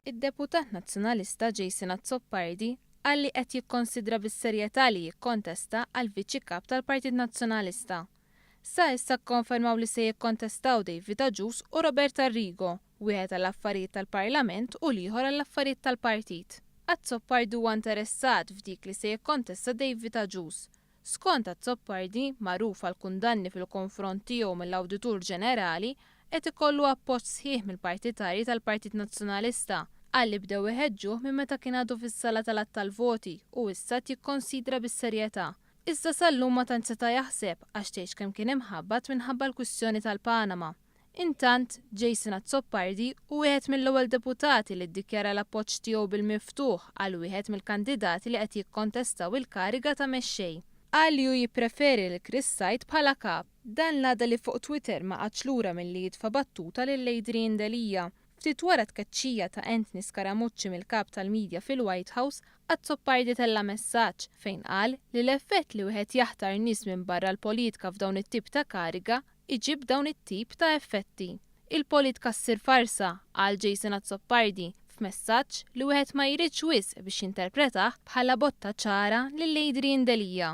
Id-deputat Nazzjonalista Jason Azzopardi qal li qed jikkonsidra bis-serjetà li jikkontesta għal Viċi Kap tal-Partit Nazzjonalista. Sa issa kkonfermaw li se jikkontestaw David Agius u Robert Arrigo, wieħed għall-affarijiet tal-Parlament u l-ieħor għall-affarijiet tal-partit. Azzopardi huwa interessat f'dik li se jikkontesta David Agius. Skont Azzopardi, magħruf għall-kundanni fil-konfront tiegħu mill-Awditur Ġenerali, qed ikollu appoġġ sħiħ mill-partitarji tal-Partit Nazzjonalista. Qal li bdew iħeġġuh minn meta kien għadu fis-sala tal-għadd tal-voti u issa qed jikkonsidra bis-serjetà. Iżda sal-lum ma tantx seta' jaħseb għax tgħidx kemm kien imħabbat minħabba l-kwistjoni tal-Panama. Intant, Jason Azzopardi hu wieħed mill-ewwel deputati li ddikjara l-appoġġ tiegħu bil-miftuħ għal wieħed mill-kandidati li qed jikkontestaw il-kariga ta' mexxej. Qal li hu jippreferi lil Chris Said bħala kap. Dan l-għada li fuq Twitter ma qagħadx lura milli jitfa' battuta lil Adrian Delia. Ftit wara t-tkeċċija ta' Anthony Scaramucci mill-kap tal-media fil-White House, Azzopardi tella' messaġġ fejn qal li l-effett li wieħed jaħtar nies minn barra l-politka f'dawn it-tip ta' kariga iġib dawn it-tip ta' effetti. Il-politka ssir farsa, qal Jason Azzopardi f'messaġġ li wieħed ma jridx wisq biex jinterpretah bħala botta ċara lil Adrian Delia.